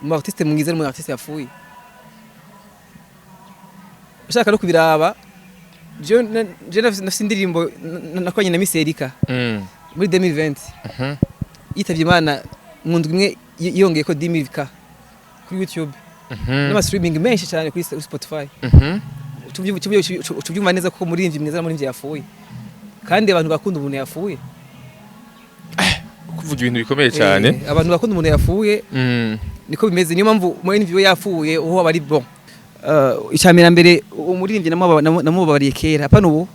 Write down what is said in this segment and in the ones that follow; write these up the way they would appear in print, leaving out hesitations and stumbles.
Umu artiste mwiza ni umu artiste yapfuye. Ushaka no kubiraba, je nafise indirimbo nakoranye na Miss Erika muri 2020. Yitavye Imana mu ndwi imwe, yongeye ko 10,000K kuri YouTube n'ama streaming menshi cyane kuri Spotify. Ucubyumva neza ko umuririmbyi mwiza n'umuririmbyi yapfuye, kandi abantu bakunda umuntu yapfuye. Kuvuga ibintu bikomeye cyane. Abantu bakunda umuntu yapfuye. Niko bimeze, niyo mpamvu umuririmbyi we yapfuye uwo aba ari bon. Icya mbere, umuririmbyi namubabariye kera, apana ubu.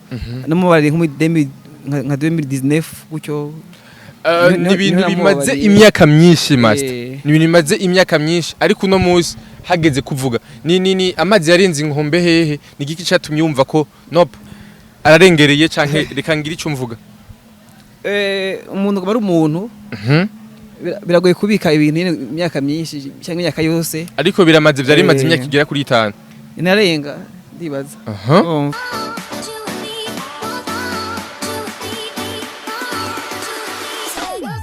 Namubabariye nko muri 2000, nka 2019 gutyo. Ni ibintu niho bimaze namubabariye. imyaka myinshi, master. Ni ibintu bimaze imyaka myinshi, ariko uno munsi hageze kuvuga ni amazi yarenze inkombe hehe? Ni igiki catumye wumva ko nope, ararengereye, canke reka ngire ico mvuga? Umuntu aba ari umuntu. Biragoye kubika ibintu nyene imyaka myinshi cyangwa imyaka yose. Ariko biramaze, vyari bimaze imyaka igera kuri 5. Inarenga, ndibaza. Urumva?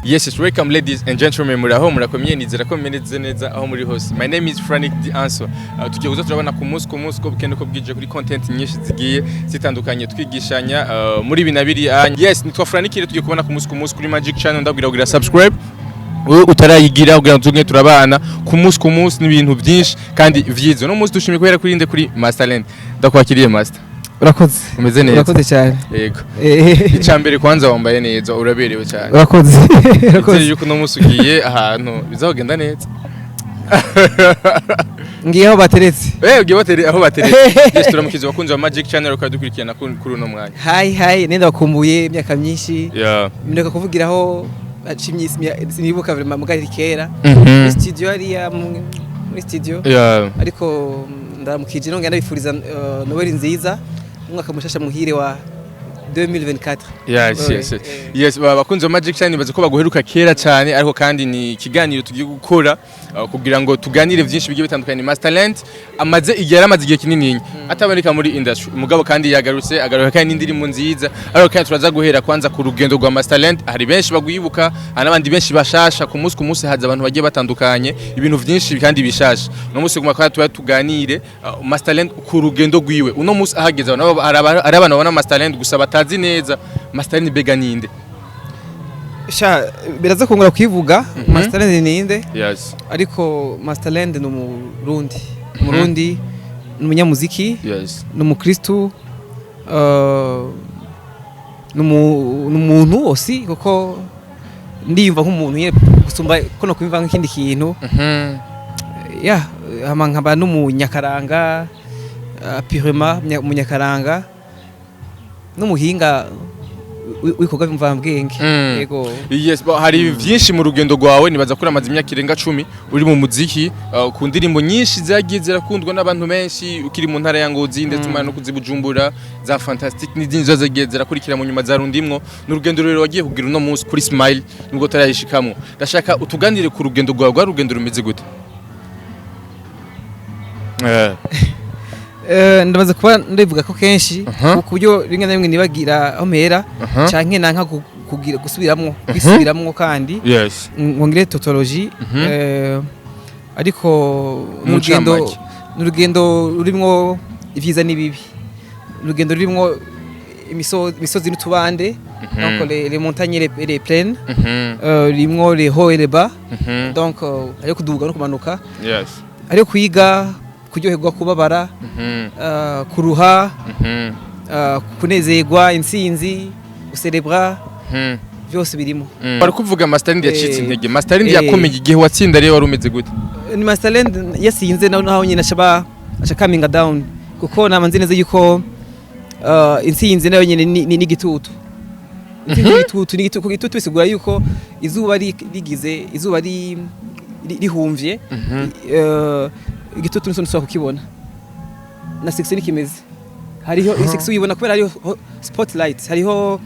Yes, welcome ladies and gentlemen, muraho, murakomeye, nizera ko mumeze neza aho muri hose. My name is Frank The Answer. Tugiye kuza turabona ku munsi ku munsi, ko bukende ko bwije, kuri content nyinshi zigiye zitandukanye, twigishanya muri ibi na biriya. Yes, nitwa Frank rero, tugiye kubona ku munsi ku munsi kuri Magic Channel. Ndabwira kugira subscribe wowe utarayigira, kugira ngo tuge turabana ku munsi ku munsi n'ibintu byinshi kandi vyiza. Uno munsi dushimiye kubera kuri inde? Kuri Masterland. Ndakwakiriye, Master. Urakoze. Umeze neza? Urakoze cyane. Yego. Icambere kwanza, wambaye neza, uraberewe cyane. Urakoze. Nizere Urakoze. yuko uno munsi ugiye ahantu bizagenda neza. Ngiye aho bateretse. Ugiye batere aho bateretse. Yes, turamukiza abakunzi ba Magic Channel ukadukurikirana kuri uno mwanya. Hi hi, nenda bakumbuye imyaka myinshi. Ndeka kuvugiraho haciye sinibuka vraiment, mugari kera muri studio hariya, muri studio. Ariko ndaramukije, nongera ndabifuriza Noel nziza, umwaka mushasha muhire wa 2024. Yes, bakunzi ba Magic Channel, bazi ko baguheruka kera cyane, ariko kandi ni ikiganiro tugiye gukora kugira ngo tuganire vyinshi bigiye bitandukanye. Masterland amaze igihe, yaramaze igihe kinini ataboneka muri industry, mugabo kandi yagarutse, agaruka kandi n'indirimbo nziza. Ariko kandi turaza guhera kwanza ku rugendo rwa Masterland. Hari benshi bagwibuka, hari n'abandi benshi bashasha. Ku munsi ku munsi haza abantu bagiye batandukanye, ibintu vyinshi kandi bishasha. Uno munsi guma kandi tuba tuganire Masterland ku rugendo rwiwe uno munsi ahageze. Abantu hari abantu babona Masterland gusa batazi neza Masterland bega ninde. Sha, biraza kungura kwivuga Masterland ninde. Ariko Masterland ni umurundi, umurundi ni umunyamuziki, ni umukristu, ni umuntu aussi, kuko ndiyumva nk'umuntu nyene gusumba ko no kwiyumva nk'ikindi kintu. Ya, hama nkaba n'umunyakaranga, purement umunyakaranga n'umuhinga w'ibikorwa mvambwenge. Yego. Yes, hari vyinshi mu rugendo rwawe. Nibaza ko uramaze imyaka irenga 10 uri mu muziki, ku ndirimbo nyinshi zagiye zirakundwa n'abantu benshi ukiri mu ntara ya Ngozi, ndetse umara no kuzibujumbura, za Fantastic n'izindi zagiye zirakurikira mu nyuma za Rundimwo. N'urugendo rero wagiye kugira uno munsi kuri Smile, nubwo utarayishikamwo. Ndashaka utuganire ku rugendo rwawe, rwa rugendo rumeze gute? Ndamaze kuba ndabivuga ko kenshi, ku buryo rimwe na rimwe nibagira aho mpera, canke nanka kugira gusubiramwo, kwisubiramwo kandi ngongere tautologie. Ariko Mu n'urugendo ncamake. n'urugendo rurimwo ivyiza n'ibibi, urugendo rurimwo imisozi n'utubande, donc les montagnes et les plaines, rimwo les hauts et les bas. Donc hariho kuduga no kumanuka, hariho kwiga, kuryoherwa, kubabara, kuruha, kunezerwa intsinzi, guserebra, byose birimo. Bari kuvuga Masterland yacitse intege. Masterland yakomeye igihe watsinda rero, wari umeze gute? Ni Masterland yasinze naho nyine ashaba aca coming down, kuko nama nzi neza yuko intsinzi nayo nyine ni igitutu. Intsinzi ni igitutu, ni igitutu. Igitutu bisigura yuko izuba rigize izuba rihumvye, igitutu nso nshobora kukibona. Na success nikimeze, hariho success uyibona kubera hariho spotlight, hariho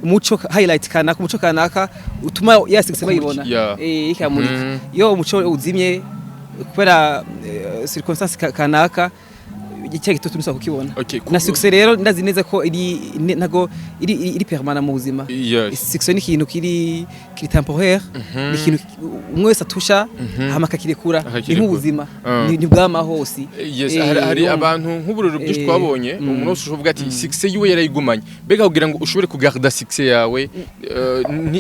umuco, highlight kanaka, umuco kanaka utuma ya success bayibona, ikamurika. Iyo umuco uzimye kubera circonstance kanaka, Cya gitutu ntushobora kukibona. Okay. Na succès rero, ndazi neza ko iri ntago iri permanent mu buzima. Succès ni ikintu kiri temporaire, ni ikintu umwe wese atusha hama akakirekura. Ni Akakirekura. nk'ubuzima, ni bwama hose. Yes, hari abantu nk'ubururu bwinshi twabonye, umuntu wese ushobora kuvuga ati succès yiwe yarayigumanye. Mbega kugira ngo ushobore kugarda succès yawe,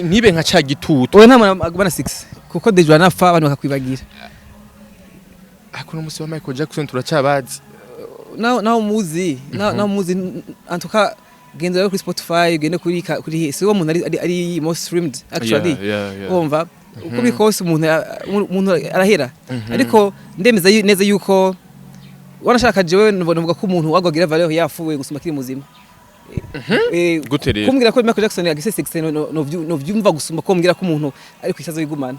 ntibe nka ca gitutu? Oya, nta muntu agumana succès, kuko déjà uranapfa abantu bakakwibagira. Ariko uno munsi wa Michael Jackson turacyabazi. Naho muzi, en tout cas genda rero kuri Spotify, ugende kuri si uwo muntu ari most streamed actually. Yeah. Wumva uko biri kose, umuntu arahera, ariko ndemeza neza yuko wanashaka jewe novuga ko umuntu wagwagira valeur yapfuye gusumba akiri muzima. Gute rero? Kumbwira ko Michael Jackson agise succès, no vyumva gusumba ko mbwira ko umuntu ari kwisazo yigumana.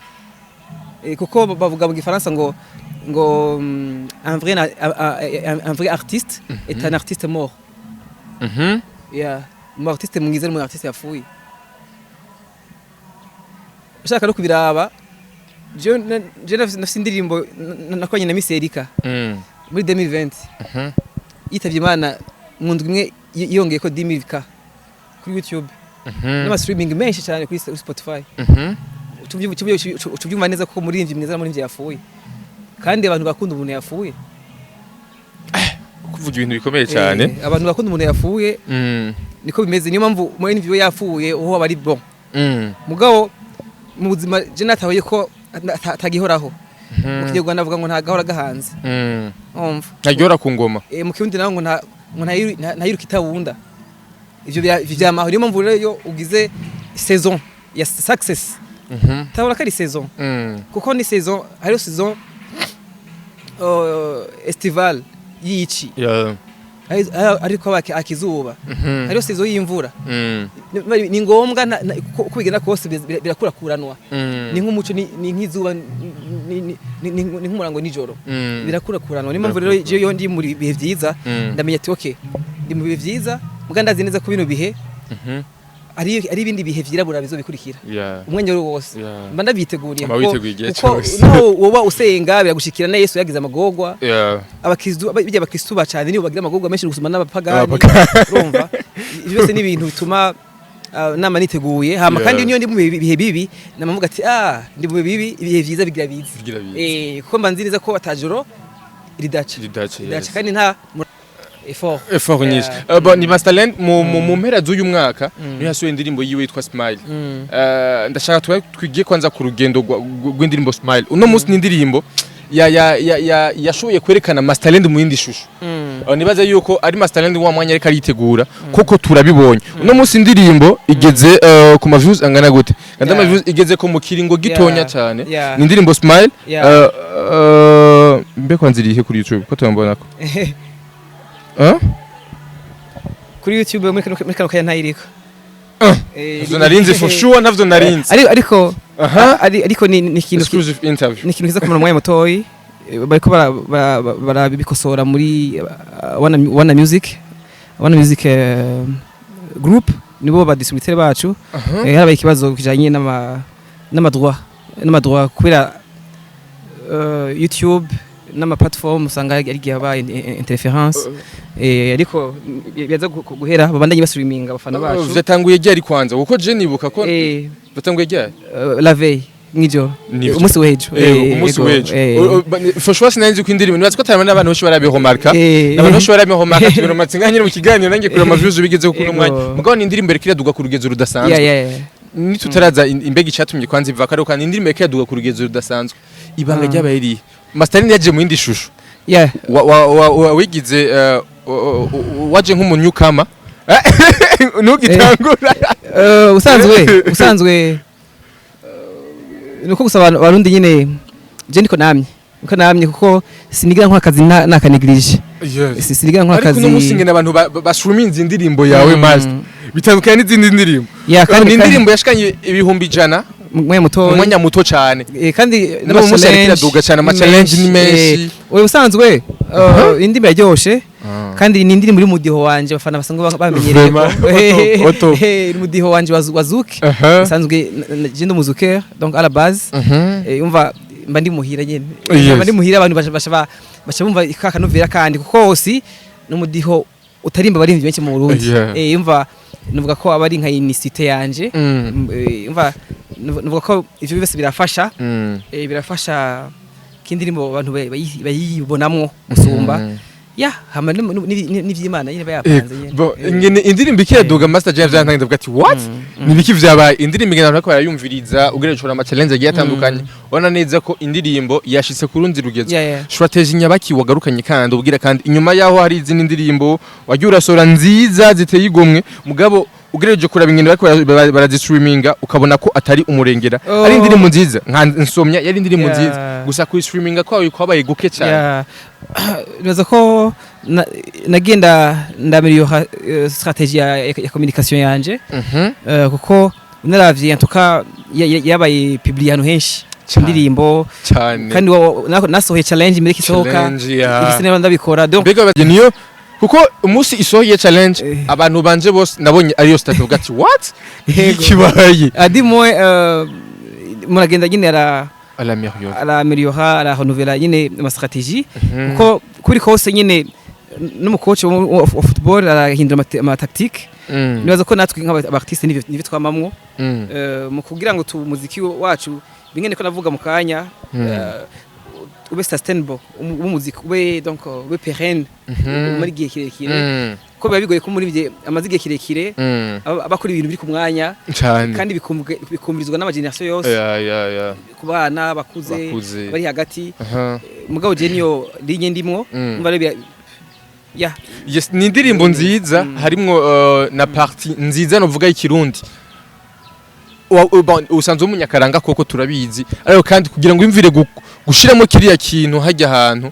Kuko bavuga mu gifaransa ngo un vrai artiste est un artiste mort. Yeah, umu artiste mwiza ni umu artiste yapfuye. Ushaka no kubiraba, jewe nafise indirimbo nakoranye na Miss Erika muri 2020. Yitavye Imana mu ndwi imwe, yongeye ko 10,000K kuri YouTube n'ama streaming menshi cyane kuri Spotify. Ucubyumva neza ko umuririmbyi mwiza n'umuririmbyi yapfuye, kandi abantu bakunda umuntu yapfuye. Kuvuga ibintu bikomeye cyane. Abantu bakunda umuntu yapfuye. Niko bimeze, niyo mpamvu umuririmbyi we yapfuye uho aba ari bon. Mugabo mu buzima je natahuye ko atagihoraho. Mu Kinyarwanda bavuga ngo nta gahora gahanze. Umva. Ntaryora ku ngoma. Mu Kirundi naho ngo ntayiruka itabunda. Ivyo vyamaho. Niyo mpamvu rero iyo ugize saison ya success, tabura ko ari saison, kuko ni saison, hariho saison estivale y'ici, ariko akizuba, hariho saison y'imvura. Ni ngombwa uko bigenda kose birakurakuranwa. Ni nk'umuco, ni nk'izuba, ni nk'umurango nijoro, birakurakuranwa. Niyo mpamvu rero Birakurakuranwa. iyo ndi muri bihe vyiza, ndamenya ati okay, ndi mu bihe vyiza, muga ndazi neza ko bino bihe ari ibindi bihe vyirabura bizobikurikira umwanya wari wose. Mba ndavyiteguriye. Uba witeguye igihe Kuko cyose. naho woba usenga biragushikira, na Yesu yagize amagorwa. Abakristu, bijya abakristu bacane nibo bagira amagorwa menshi gusumba n'abapagani. Abapagani. Urumva, ivyo byose ni ibintu bituma nama niteguye hama. Kandi niyo ndi mu bihe bibi, nama mvuga ati ah, ndi mu bihe bibi, ibihe vyiza bigira bize. Bigira bize. Kuko mba nzi neza ko atajoro ridaca. Ridaca, ridaca. Yes. Kandi nta effort. Effort nyinshi. Bon, ni Masterland mu mpera z'uyu mwaka niyo yasohoye indirimbo yiwe yitwa Smile. Ndashaka twigiye kwanza ku rugendo rw'indirimbo Smile. Uno munsi ni indirimbo ya ya ya ya yashoboye kwerekana Masterland mu yindi shusho. Nibaza yuko ari Masterland wa mwanya ariko aritegura, kuko turabibonye. Uno munsi indirimbo igeze ku ma views angana gute? Kandi ama views igeze ko mu kiringo gitonya cyane. Ni indirimbo Smile. Mbe kwanza irihe kuri YouTube ko tuyambona ko? Huh? Kuri YouTube muri kano kanya ntayiriko. Ntavyo narinzi, for sure ntavyo narinzi. Ariko ariko ni ikintu Exclusive interview. Ni ikintu kiza kumara umwanya mutoyi. Bariko barabikosora muri Wana Music Group, nibo ba distributeur bacu. Harabaye ikibazo kijanye n'ama droit kubera YouTube n'ama platform usanga ari igihe habaye interference. Ariko biza guhera, babandanye basubira abafana bacu. Vyatanguye ryari kwanza? Kuko je nibuka ko vyatanguye ryari? La veille mw'ijoro. Nivyo. Umunsi w'ejo. Umunsi Ego, w'ejo. For sure sinari ko indirimbo, nibaza ko atari n'abantu benshi barabihomarka. Abantu benshi barabihomarka, tubiromatse nka nyine mu kiganiro nanjye kureba ama views bigeze ku Ego. mwanya. Mugabo ni indirimbo iriko iraduga ku rugezo rudasanzwe. Yeah. Nitutaraza imbega icatumye kwanza iva kare, kandi indirimbo iriko iraduga ku rugezo rudasanzwe. Ibanga ryabaye rihe? Masterland yaje mu yindi shusho. Wa wigize waje nk'umunyukama ntugitangura. Usanzwe nuko gusa abantu Abarundi nyine, je niko namye kuko sinigira nkora akazi nakanegirije. Sinigira nkora Ariko akazi. uno munsi ngene abantu bashuminze indirimbo yawe, Master, bitandukanye n'izindi ndirimbo. Yeah, kandi Ni indirimbo yashikanye 100,000 mu mwanya mu mutoya. mwanya muto cyane. Kandi N'uwo munsi ariko iraduga cyane, ama challenge ni menshi. Oya, ubusanzwe indirimbo yaryoshe, kandi ni indirimbo iri mu mudiho wanje abafana basanzwe bamenyereye. Vraiment, auto. Iri mu mudiho wanje wa zouk. Usanzwe je ndi umuzouker donc à la base. Umva mba ndi muhira nyene. Mba ndi muhira, abantu baca bumva ka kanovera, kandi kuko hose n'umudiho utarimba abarimvyi benshi mu Burundi. Yumva nuvuga ko aba ari nka unicité yanje. Umva nuvuga ko ivyo byose birafasha. Birafasha ko indirimbo abantu bayibonamwo gusumba. Ya hama n'ivy'Imana nyene bayapanze nyene. Bo ingene indirimbo ikiraduga, Master James byantangiye ndavuga ati: "What, nibiki vyabaye?" Indirimbo ingene abantu bariko barayumviriza, ugerageje kuraba ama challenge agiye atandukanye, ubona neza ko indirimbo yashitse ku rundi rugezo. Strategy nyabaki wagarukanye kandi ubwira, kandi inyuma yaho hari izindi ndirimbo wagiye urasohora nziza ziteye igomwe, mugabo ugerageje kuraba ingene bariko barazistreaminga ukabona ko atari umurengera. Ari indirimbo nziza nka Nsomya, yari indirimbo nziza, gusa kuyistreaminga kwayo kwabaye guke cyane. Yeah. Nibaza ko nagenda ndameliora stratégie ya communication yanje. Kuko unaravye, en tout cas yabaye publié ahantu henshi indirimbo. Cyane. Kandi nasohoye challenge imbere isohoka. Challenge, ya. Ibise niba ndabikora, donc Mbega niyo kuko umunsi isohoye challenge, abantu banje bose nabonye ariyo status, uvuga ati: "What, Yego. kibaye?" Adimwe muragenda nyine ara Arameliora. Arameliora, ararenouveler nyine ama stratégie, kuko kuri kose nyine n'umucoach wa football arahindura ama tactique. Nibaza ko natwe nk'aba artiste nivyo twamamwo mu kugira ngo tu muziki wacu, bimwe niko navuga mu kanya, ube sustainable, ube umuziki ube donc ube pérenne muri igihe kirekire, ko biba bigoye ko muri amaze igihe kirekire aba akora ibintu biri ku mwanya cyane kandi bikumvirizwa n'ama génération yose, ya ku bana bakuze, bakuze. bari hagati. Mugabo je niyo linye ndimwo. Umva rero ya. Yes, ni indirimbo nziza, harimwo na partie nziza novuga y'ikirundi. Bon, usanzwe umunyakaranga koko turabizi, ariko kandi kugira ngo wimvire gushiramo kiriya kintu hajya ahantu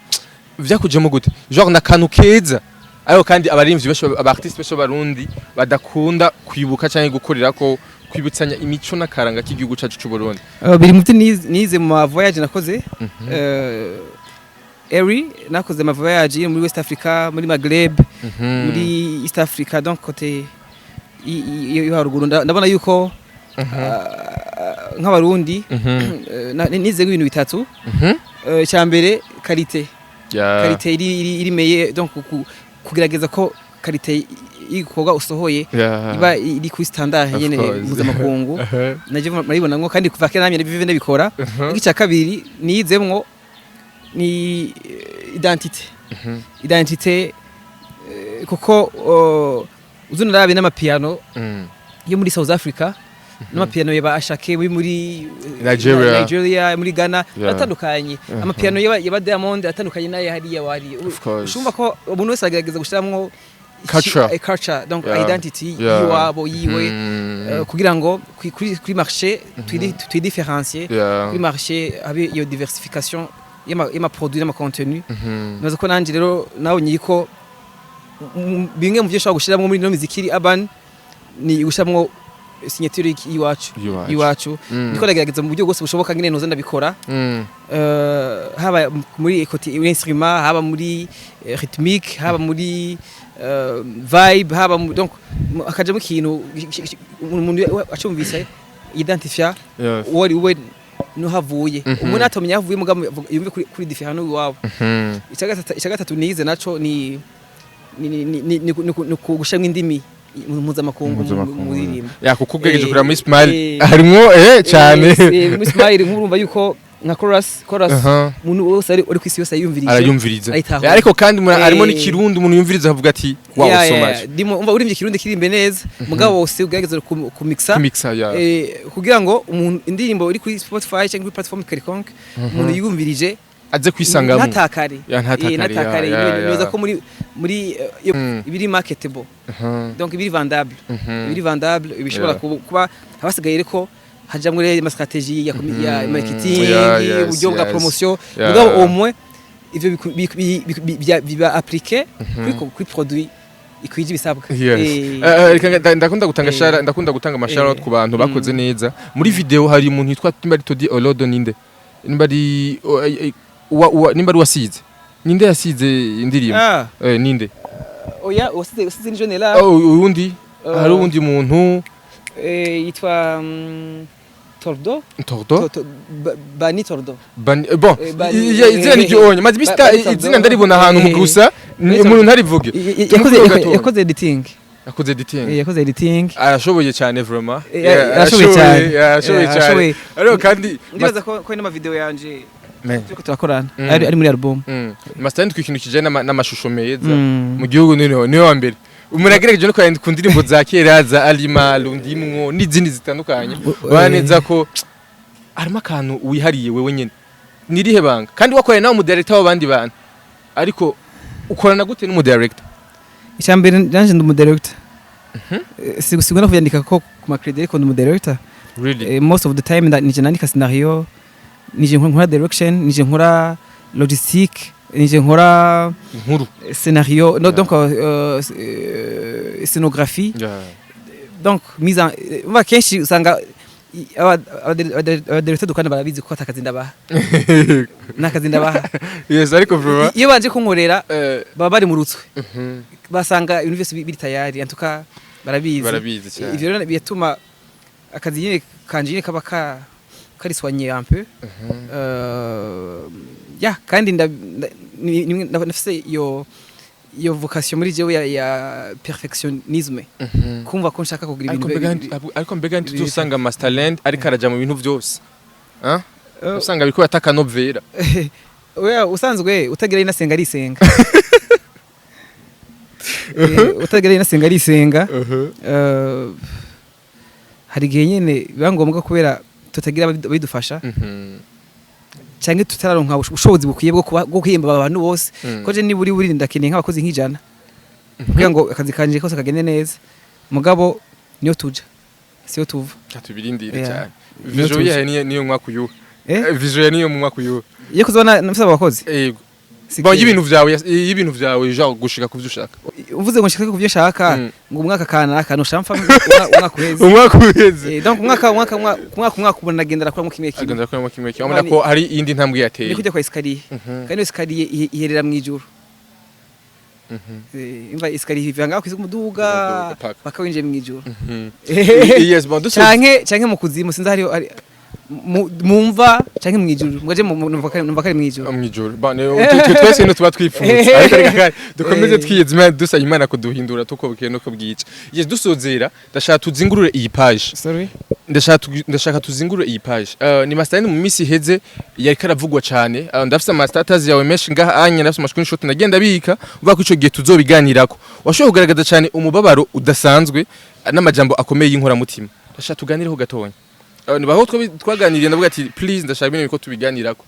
vyakujemo gute, genre na kantu keza, ariko kandi abarimvyi benshi, aba artiste benshi b'Abarundi badakunda kwibuka canke gukorera ko kwibutsanya imico n'akaranga k'igihugu cacu c'u Burundi. Biri mu byo nize mu ma voyage nakoze. Eri nakoze ama voyage muri West Africa, muri Maghreb, muri East Africa, donc côté yo haruguru, ndabona yuko nk'Abarundi nize ibintu bitatu. Icya mbere, qualité. Qualité iri meilleure, donc kugerageza ko qualité y'igikorwa usohoye iba iri kuri standard Of nyene course. mpuzamakungu. Naje murabibonamwo, kandi kuva kera namye bive ndabikora. Icya kabiri nizemwo ni identité. Identité, kuko uzunarabe n'amapiano yo muri South Africa n'amapiano yaba Asake muri Nigeria. Nigeria, muri Ghana, atandukanye. Amapiano yaba Diamond atandukanye n'aya hariya wari. Of course. Ushumva ko umuntu wese agerageza gushiramwo Culture. Culture, donc identity yiwabo yiwe, kugira ngo kuri marché twidifférencier, kuri marché habe iyo diversification y'ama produit n'ama contenu. Nibaza ko nanje rero nabonye ko bimwe mu byo ushobora gushiramwo muri ino miziki iri urban ni gushiramwo signature y'iwacu. Iwacu. Iwacu. Ndiko ndagerageza mu buryo bwose bushoboka ngene noza ndabikora, haba muri côté instrument, haba muri rythmique, haba muri vibe, haba donc hakajamo ikintu umuntu acumvise identifia uwo ari we nuhavuye. Umuntu atamenya aho avuye, mugabo yumve kuri différent n'uwabo. Icya gatatu nize naco ni kugushamwa indimi mpuzamakungu mu ririmbo. Ya, kuko ugerageje kureba muri Smile, harimwo cyane. Muri Smile nkurumva yuko nka chorus umuntu wese ari ku isi yose ayumvirije, arayumviriza. ayitahura. Ariko kandi harimo n'ikirundi, umuntu yumviriza avuga ati: "Wow, so much." Ndimo umva urimvye Ikirundi kirimbe neza, mugabo wose ugerageza kumixa, kumixa, ya. Kugira ngo umuntu indirimbo iri kuri Spotify cyangwa kuri platform quelconque, umuntu yumvirije aze kwisangamo. Ntatakare. Ya, ntatakare, ntatakare. ya. Nibaza ko muri ibiri marketable, donc ibiri vendable, ibiri vendable ibishobora kuba habasigaye reko hajamwo rero ama stratégie ya marketing, uburyo bwa promotion, mugabo au moins ivyo biba appliqué kuri produit ikwije ibisabwa. Yes. Reka ndakunda gutanga shara, ndakunda gutanga amashara ku bantu bakoze neza. Muri video hari umuntu yitwa nimba ari Todi Olodo, ninde, nimba ari nimba ari wasize, ninde yasize indirimbo? Ninde? Oya, wasize ni Jonela. Oh, uwundi, hari uwundi muntu. Yitwa Tordo. Tordo. Bani Tordo. Bon. Bani- Izina ni ryonye maze imisi Bani Tordo. izina ndaribona ahantu mu gusa Bani umuntu ntarivuge. Yakoze Tumuvuge gatoya. yakoze editing. Yakoze editing. Yakoze editing. Arashoboye cyane vraiment. Arashoboye cyane. Arashoboye cyane. Arashoboye. Ariko kandi Ndibaza ko n'ama video yanje Man. turiko turakorana ari muri album. Master, ku ikintu kijanye n'amashusho meza Mm. mu gihugu niwe wa mbere. Umuntu agerageje no kwandika ku ndirimbo za kera za Alima Lundimwo n'izindi zitandukanye, ubona neza ko harimo akantu wihariye wewe nyene. Nirihe banga? Kandi wakoranye nawe umudirector w'abandi bantu, ariko ukorana gute n'umudirector? Icyambere, nanje ndi umudirector. Sigunda kuvyandika ko ku ma credit, ariko ndi umudirector. Really? Most of the time nije nandika scenario, nije nkora direction, nije nkora logistique, nije nkora inkuru, scénario, no, donc scénographie, donc mise en umva kenshi usanga abadirecteur dukorana barabizi ko atakazi ndabaha, nakazi ndabaha. Yes, ariko vraiment Iyo banje kunkorera baba bari mu rutswe, basanga ibintu byose biri tayari. En tout cas barabizi. Barabizi cyane. Ivyo rero biratuma akazi nyine kanje nyine kaba kari soigné un peu. Ya, kandi ndafise iyo vocation muri jewe ya perfectionnisme, kumva ko nshaka kugira Ariko ibintu mbega ariko mbega ntituzosanga Masterland ariko araja mu bintu byose? Ah? Usanga biriko yataka novera. Oya, usanzwe utagira inasenga arisenga. Utagira inasenga arisenga. Hari igihe nyene biba ngombwa, kubera tutagira abidufasha canke tutararonka ubushobozi bukwiye bwo guhemba aba bantu bose, ko je niba uri ndakeneye nk'abakozi nk'100 kugira ngo akazi kanje kose kagende neza. Mugabo niyo tuja siyo tuva. Tubirindire Yeah. cyane. Niyo Vision tuja. yahe niyo mwaka uyu? Eh? Vision ya niyo mu mwaka uyu? Iyo kuzobona nafise abo bakozi? Yego. Si Bon, kera. y'ibintu vyawe genre gushika kuvyo ushaka. Uvuze ngo nshike kuvyo nshaka, ngo umwaka kanaka noshamfa umwaka uheze. Umwaka uheze. Donc umwaka ubona nagenda nakuramo kimwe kimwe. Agenda kuramo kimwe kimwe, urabona ko hari iyindi ntambwe yateye. Ni kujya kwa escalier, kandi iyo escalier iherera mu ijuru. Imva escalier iva ngaho kwisi umuduga Umuduga, paka. paka winjiye mu ijuru. Yes, bon, dusoze. Canke mu kuzimu, sinzi hariyo mumva canke mu ijuru, mwaje numva kari mu ijuru. Mu ijuru. Bon, twese no tuba twifuza, ariko reka kandi dukomeze twiyeze Imana, dusaba Imana kuduhindura tuko bukeye nuko bwica. Yes, dusozera, ndashaka tuzingurure iyi page. Sorry. Ndashaka tuzingurure iyi page. Ni Master mu minsi iheze yariko aravugwa cyane. Ndafise ama status yawe menshi ngaha anya, ndafise ama screenshot nagenda bika uvuga ko ico gihe tuzobiganirako. Washoboye kugaragaza cyane umubabaro udasanzwe, n'amajambo akomeye y'inkoramutima. Ndashaka tuganireho gatonya. Nibaho twaganiriye, ndavuga ati please, ndashaka ibintu ko tubiganirako.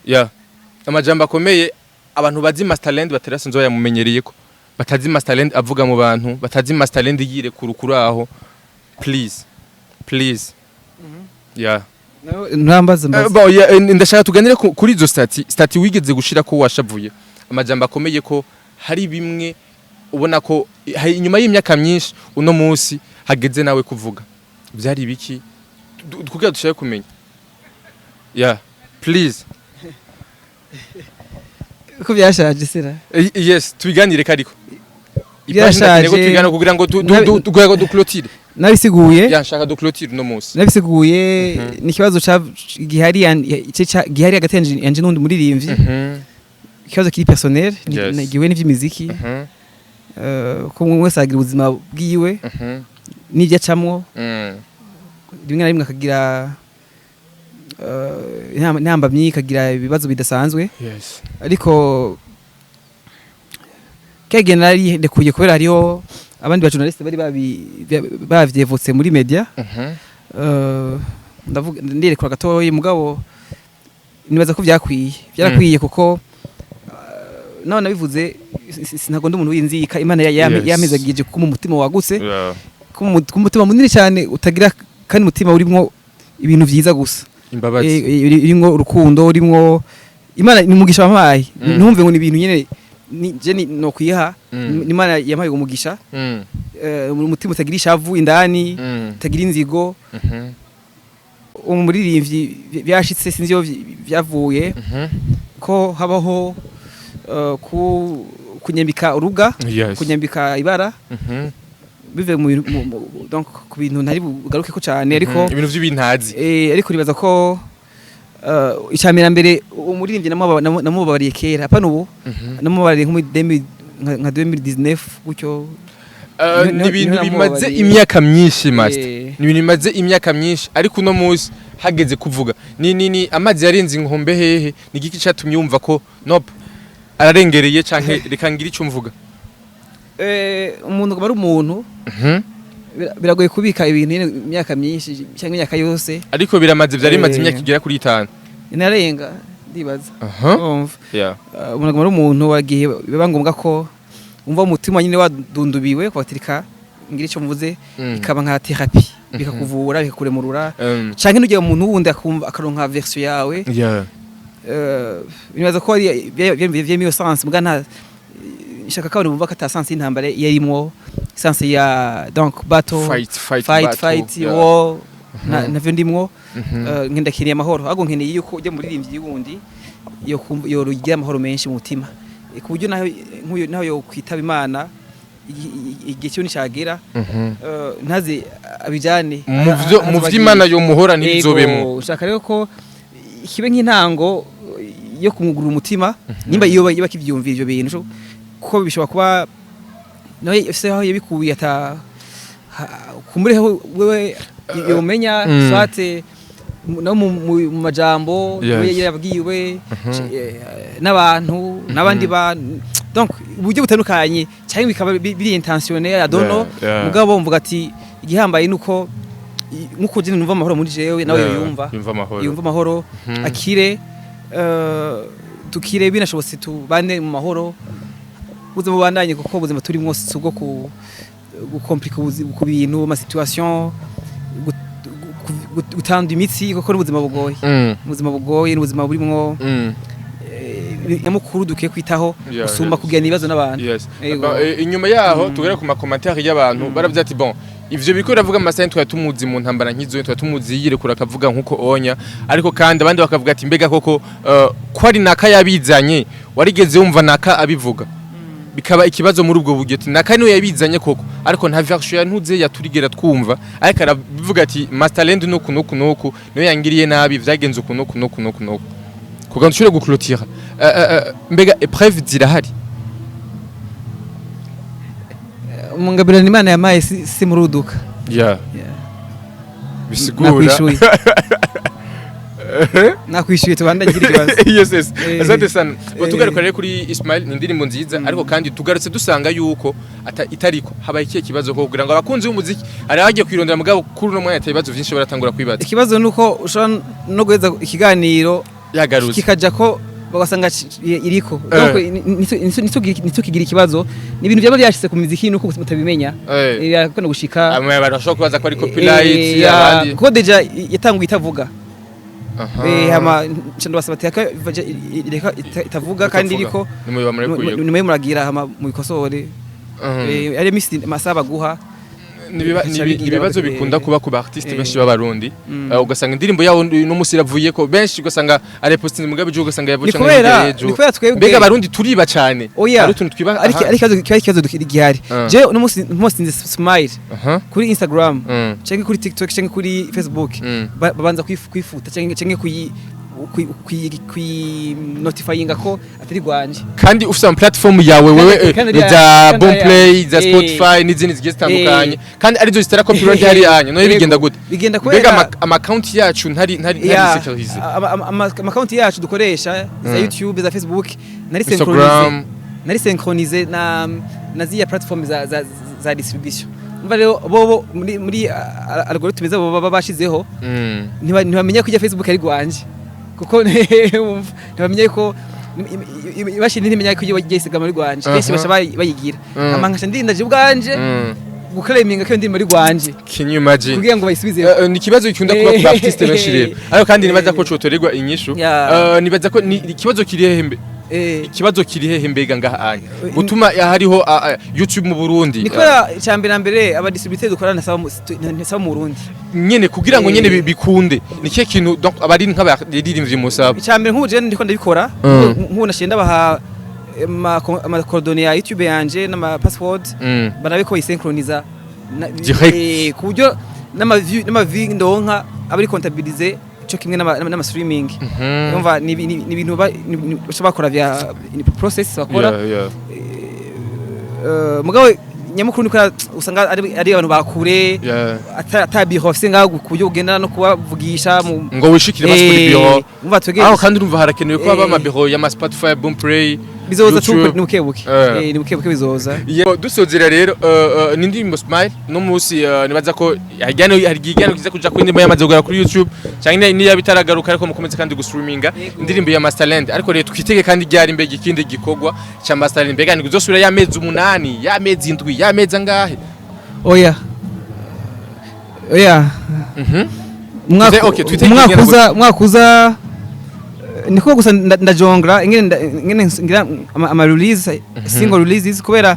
Yeah. Amajambo akomeye abantu bazi Masterland batarasinze yamumenyereye ko batazi Masterland avuga mu bantu, batazi Masterland yirekura kuri aho. Please. Please. Yeah. Ntambaza, mbaza. Bon, yeah, ndashaka tuganire kuri izo statut wigeze gushira ko washavuye. Amajambo akomeye ko hari bimwe ubona ko hari inyuma y'imyaka myinshi uno munsi hageze nawe kuvuga. Byari biki? Kugira dushake kumenya. Yeah. Please. Ko byashaje sera. Yes, tubiganire kariko. Byashaje. Ko tubiganire kugira ngo kugira ngo duclôture. Nabisiguye. Ya, nshaka duclôture no munsi. Nabisiguye, ni ikibazo ca gihari gihari hagati yanje n'undi muririmbyi, ikibazo kiri personnel, gihuye n'ivy'imiziki. Ko umwe wese agira ubuzima bwiwe n'ibyo acamwo, rimwe na rimwe akagira intambamyi, ikagira ibibazo bidasanzwe. Ariko kege nari ndekuye kubera hariho abandi ba journaliste bari bavyevutse muri media. Ndavuga ndirekura gatoyi, mugabo nibaza ko vyakwiye, byarakwiye, kuko nawe nabivuze, ntabwo ndi umuntu w'inzika. Imana yampezagije ko mu mutima wagutse, ko umutima munini cyane utagira, kandi umutima urimwo ibintu vyiza gusa. Imbabazi. Irimwo urukundo, urimwo Imana, ni umugisha wampaye. Ntumve ngo ni ibintu nyene je ni no kwiha. Ni Imana yampaye umugisha, umutima utagira ishavu indani, utagira inzigo. Umuririmbyi byashitse, sinzi iyo vyavuye, ko habaho kunyambika uruga, kunyambika ibara. Bive mu bintu- donc ku bintu ntari bugaruke ko cyane, ariko Ibintu vy'ibintazi. Ariko nibaza ko icambere mbere umuririmbyi namubabariye kera, apana ubu, namubabariye nko muri 2000, nka 2019 gutyo. Ni ibintu Niho bimaze namubabariye. imyaka myinshi, Master. Ni ibintu bimaze imyaka myinshi, ariko uno munsi hageze kuvuga ni amazi yarenze inkombe. Hehe ni igiki catumye wumva ko nope, ararengereye, canke reka ngire ico mvuga? Umuntu aba ari umuntu. Biragoye kubika ibintu nyene imyaka myinshi cyangwa imyaka yose. Ariko biramaze, vyari bimaze imyaka igera kuri 5. Inarenga, ndibaza. Urumva? Yeah. Umuntu aguma ari umuntu, wagiye biba ngombwa ko umva umutima nyine wadundubiwe, kubatirika ngira icyo mvuze, ikaba nka thérapie, bikakuvura, bikakuremurura, canke n'ugiye umuntu wundi akumva, akaronka version yawe. Nibaza ko ari vyemiyo sens, muga nta nshaka ko abantu bumva ko ata sens y'intambara yarimwo, sens ya donc battle, Fight, fight, fight, battle, fight, yeah. war, ntavyo ndimwo. Nkeneye amahoro, ahubwo nkeneye yuko ujya muririmbyi wundi yo yorugira amahoro menshi mu mutima, ku buryo naho nk'uyu naho yo kwitaba Imana igihe cyo nicagera, ntaze abijane mu vy'Imana yo muhora ntibizobemo. Ego, ushaka rero ko kibe nk'intango yo kumugurura umutima, nimba iyo bakivyumvira ivyo bintu, kuko bishobora kuba nawe se aho yabikuye ata kumureho wewe yomenya, soit no mu majambo we yabwiwe n'abantu n'abandi bantu, donc uburyo butandukanye, cyangwa bikaba biri intentionnel, I don't know. Mugabo mvuga ati igihambaye nuko nkuko je numva amahoro muri jewe, nawe yumva yumva amahoro. Yumva amahoro, akire, tukire, binashobotse tubane mu mahoro, ubuzima bubandanye, kuko ubuzima turimwo si ubwo ku gukomplika ku bintu, ama situation, gutanda imitsi, kuko n'ubuzima bugoye. Ubuzima bugoye n'ubuzima burimwo nyamukuru dukwiye kwitaho gusumba kugirana ibibazo n'abantu. Yego. Inyuma yaho tugera ku ma commentaires y'abantu, baravuze ati bon, ivyo biriko biravuga amasaha, twari tumuzi mu ntambara nk'izo, twari tumuzi yirekura akavuga nkuko onya, ariko kandi abandi bakavuga ati mbega koko ko ari naka yabizanye, warigeze wumva naka abivuga? Bikaba ikibazo muri ubwo buryo, ati naka niwe yabizanye koko, ariko nta version ya ntuze yaturigera twumva, ariko aravuga ati Masterland nuku nuku nuku niwe yangiriye nabi, vyagenze uku nuku nuku nuku nuku, kugira ngo dushobore guclotira. Mbega preuve zirahari? Umungabirano Imana yamaye si muruduka. Yeah. Bisigura Nakwishuye, nakwishuye, tubandanye ikibazo. Yes. Asante sana. Tugaruka rero kuri Ismail, ni indirimbo nziza, ariko kandi tugarutse dusanga yuko itariko habaye ikihe kibazo ko kugira ngo abakunzi b'umuziki ari bagiye kwirondera, mugabo kuri uno mwanya atari ibibazo vyinshi baratangura kwibaza? Ikibazo nuko ushobora no guheza ikiganiro yagarutse kikaja ko bagasanga iriko. Donc nitukigira ikibazo, ni ibintu byaba byashyize ku miziki nuko mutabimenya. Birakunda gushika. Amwe abantu bashobora kubaza ko ari copyright, abandi kuko déjà yatanguye itavuga. Hama nca ndabasaba ati reka itavuga kandi iriko. Nimubiba murekuye. Nimwe muragira hama mubikosore. Ari misi amasaha baguha. Bica bigira Ibibazo bikunda kuba ku ba artiste benshi b'abarundi. Ugasanga indirimbo yawo n'umusi iravuye ko benshi, ugasanga arepostinze mugabe ejo, ugasanga Ni yavuye kubera ejo. ni kubera twebwe Mbega abarundi turiba cyane? Oya. Hari utuntu twiba. Ariko ikibazo kiba ikibazo gihari. Je uno munsi mpostinze Smile kuri Instagram canke kuri TikTok canke kuri Facebook, babanza kwifuta canke kuyi notifyinga ko atari rwanje. Kandi ufite ama platform yawe wewe, Kandi za Boomplay, za Spotify n'izindi zigiye zitandukanye, kandi arizo zitara copyright hari yanyu, none bigenda gute? Bigenda Mbega kubera ama account yacu ntari sécurisé? Ama account yacu dukoresha za YouTube, za Facebook, nari Instagram. synchronisé, nari synchronisé na ziya platform za distribution. Umva rero, bobo muri algorithm zabo baba bashizeho, ntibamenya ko ijya Facebook ari rwanje, kuko wumva, ntibamenya ko imashini ntimenya ko ijya Instagram ari rwanje. Benshi baca bayigira. Hama nkaca ndinda je ubwanje guclaiminga ko iyo ndirimbo ari rwanje Can you imagine? kugira ngo bayisubize. Ni ikibazo gikunda kuba ku artiste benshi rero, ariko kandi nibaza ko cotorerwa inyishu. Nibaza ko ni ikibazo kiri hehe mbe? Ikibazo kiri hehe mbega ngaha anya gutuma hariho YouTube mu Burundi? Ni kubera icya mbere na mbere aba distributeur dukorana saba mu Burundi. Nyene kugira ngo nyene bikunde, ni kihe kintu donc abari nk'abaririmbyi musaba? Icya mbere, nk'ubu je ndiko ndabikora, nk'ubu nashiye ndabaha ama coordonnées ya YouTube yanje n'ama password, barabe ko bayisynchroniza. Direct. Ku buryo n'ama view ndonka aba ari comptabilisé cyo kimwe n'ama streaming. Urumva ni ibintu baca bakora vya ni process bakora. Mugabo nyamukuru niko usanga ari abantu bakure, ata biro bafise ngaho ku buryo ugenda no kubavugisha mu Ngo wishikire basi kuri biro. Umva, twege Aho kandi urumva harakenewe ko haba amabiro y'ama Spotify, Boomplay, bizoza tu. YouTube. Ni buke buke. Ni buke buke bizoza. Yego, dusozera rero, ni indirimbo Smile no munsi, nibaza ko hari igihano kiza kuja ku indirimbo yamaze kugera kuri YouTube cyangwa niya bitaragaruka, ariko mukomeze kandi gustreaminga indirimbo ya Masterland. Ariko rero twitege kandi ryari mbega ikindi gikorwa ca Masterland? Mbega ni kuzosubira y'amezi 8, y'amezi 7, y'amezi angahe? Oya, oya. Okay, twitege Umwaka igenda. uza, umwaka uza, niko gusa ndajongera ingene ngira ama release, single releases, kubera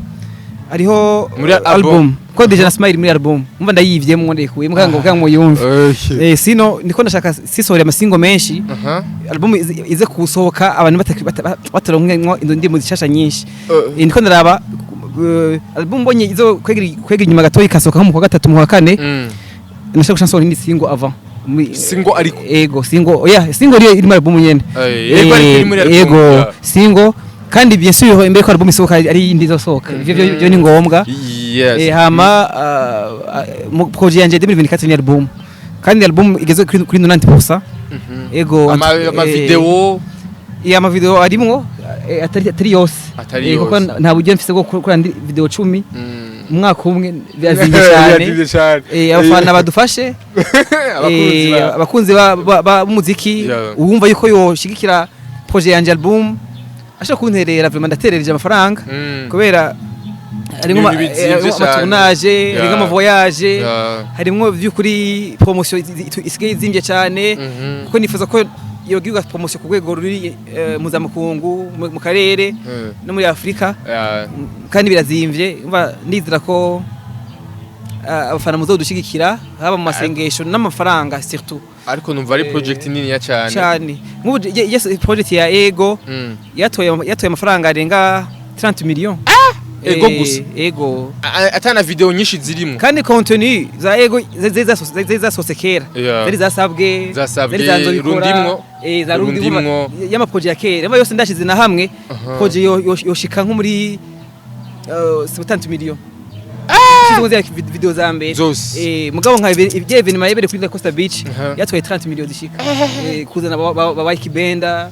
hariho Muri album. Album ko déjà na Smile muri album, umva, ndayivyemwo, ndayikuye mukango kugira ngo yumve. Sino niko ndashaka sisohora ama single menshi, album ize kusohoka abantu bataronkemwo izo ndirimbo zishasha nyinshi. Niko ndaraba album, mbonye izo kwegera inyuma gatoyi, ikasohoka nko mu kwa gatatu, mu kwa kane, nashaka guca nsohora indi single avant. Single ariko? Ego, single, oya, single iri muri album nyene. Yego, ariko iri muri album, Ego. Single kandi bien sûr imbere ko album isohoka ari indi izosohoka. Ivyo byo ni ngombwa. Hama mu projet yanje 2024 ni album, kandi album igeze kuri 90%. Ego. Ama video? Iya, ama video arimwo, atari yose. Atari Kuko yose. nta buryo mfise bwo gukora indi video 10 umwaka umwe, birazimvye cyane. Birazimvye cyane. Abafana badufashe. Abakunzi Abakunzi b'umuziki, uwumva yuko yoshigikira projet yanje album, ashobora kunterera. Vraiment ndaterereje amafaranga, kubera harimo Ibintu bizimvye cyane. ama tournage, harimo ama voyage, harimwo by'ukuri promotion isigaye izimvye cyane, kuko nifuza ko yogirirwa promotion ku rwego ruri mpuzamakungu, mu karere no muri Afurika, kandi birazimvye. Umva, ndizera ko abafana muzodushigikira haba mu masengesho n'amafaranga surtout. Ariko numva ari project niniya cyane. Cyane. Nk'ubu yes, project ya Ego yatoye amafaranga arenga 30 millions. Ego gusa? Ego. Atana video nyinshi zirimo. Kandi contenu za Ego zari zasose kera, zari zasabwe, Zasabwe, zari za Nzobikora, Rundimwo. za Rundimwo, Rundimwo. y'ama projet ya kera. Yaba yose ndashize na hamwe, projet yoshika nko muri 70 millions. Shize zya video za mbere Zose. Mugabo nka ibyo événement yebere kuri La Costa Beach yatwaye 30 millions zishika, kuzana ba Kibenda,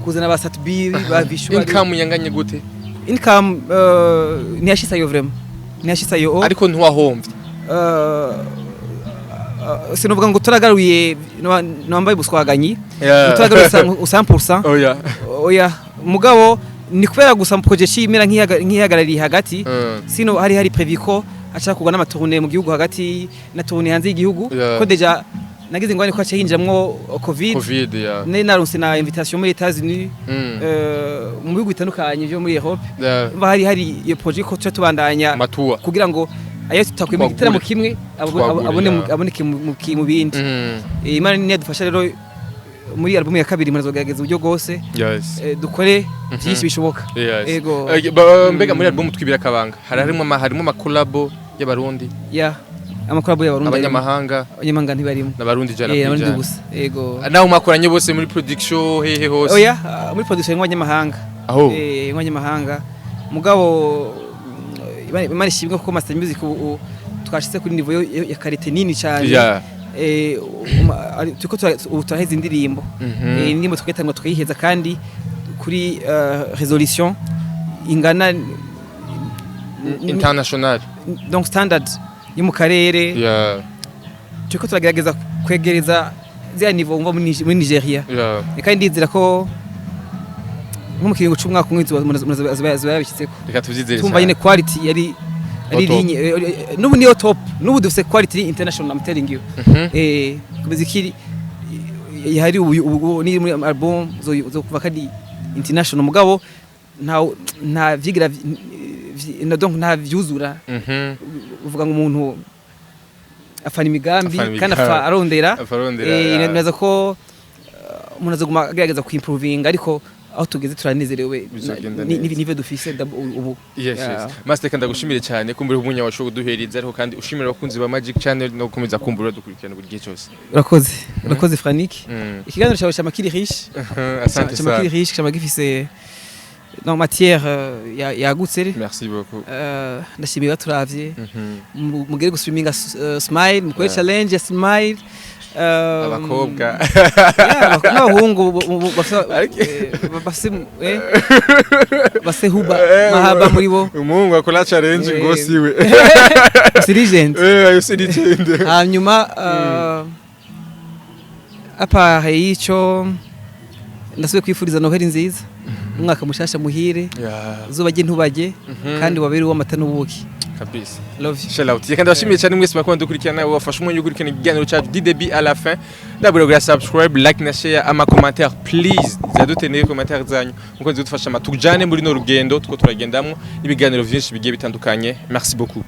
kuzana ba Satbi, ba Visual. Income yanganye gute? Income ntiyashitse ayo, vraiment ntiyashitse ayo. Ariko ntiwahomvye? Sinovuga ngo turagaruye, nwambaye ubuswaganyi, turagaruye 100%. Oya. Oya, mugabo ni kubera gusa mu projet cimera nk'ihagarariye hagati. Sino hari prévu ko aca kugwa n'ama tournée mu gihugu hagati na tournée hanze y'igihugu, ko déjà nagize ingwane ko aca hinjiramwo Covid. Covid, yeah. Ne naronse na invitation muri États-Unis, mu bihugu bitandukanye byo muri Europe. Umva, hari iyo projet ko tuca tubandanya Matuwa. kugira ngo ayo tutakwima Twagure. igitaramo kimwe Twagure, yeah. aboneke mu bindi. Imana niyadufasha rero, muri album ya kabiri murazogerageza uburyo bwose dukore byinshi bishoboka. Ego. Mbega muri album twibira akabanga, hari harimo ama collabo y'abarundi? Ya, ama collabo y'abarundi arimo. Abanyamahanga? Abanyamahanga ntibarimo. N'abarundi ijana Abarundi kwijana. gusa, ego. Nawe mwakoranye bose muri production hehe hose? Oya, muri production y'abanyamahanga. Aho. Y'abanyamahanga, mugabo Imana ishimwe kuko Master Music ubu twashitse kuri niveau ya qualité nini cyane. Turiko ubu turaheza indirimbo. Indirimbo tukayitangira tukayiheza kandi kuri résolution ingana International. Donc standard yo mu karere. Turiko turagerageza kwegereza ziriya niveau wumva muri Nigeria. Kandi ndizera ko nko mu kiringo c'umwaka umwe ziba yabishyitseko. Reka tuvyizere Tumva cyane. nyine quality yari ari Top. linye, n'ubu niyo top, n'ubu dufise quality international, I'm telling you. Kumiziki ihari ubu ni muri album zo kuva kandi international, mugabo nta vyigira donc nta vyuzura. Uvuga ngo umuntu afana imigambi Afana kandi imigambi. afa arondera. Afa arondera, yeah. Neza ko umuntu azoguma agerageza kuimprovinga, ariko Aho tugeze turanezerewe. Bizogenda neza. Nive dufise ubu. Yes. Master, kandi ndagushimire cyane kumbura umunya washoboye kuduhereza, ariko kandi ushimira abakunzi ba Magic Channel no gukomeza kumbura dukurikirana buri gihe cyose. Urakoze, urakoze Franik. Ikiganiro cyawe cyama kiri riche. Asante Cyama kiri sana. riche, cyama gifise no matière yagutse. Merci beaucoup. Ndashimiye baturavye. Mugere guswiminga smile, mukore challenge ya smile. Abakobwa. Yeah, n'abahungu bafise bafise huba mahaba muri bo. Umuhungu akora challenge ngo siwe. Si legend. Ayo si legend. Hanyuma à part y'ico, ndasubiye kwifuriza Noheli nziza, umwaka mushasha muhire. Uzubajye ntubajye kandi wabere uw'amata n'ubuki. Kabisa. Love you. Shout out. Kandi ndabashimiye cyane mwese bakunda dukurikirana, wafashe umwanya wo gukurikirana ikiganiro cyacu du début à la fin. Ndabura gura subscribe, like na share, ama commentaire please. Zaduteneye commentaire zanyu muko zidufasha tujane muri no rugendo two turagendamwo ibiganiro vyinshi bigiye bitandukanye. Merci beaucoup.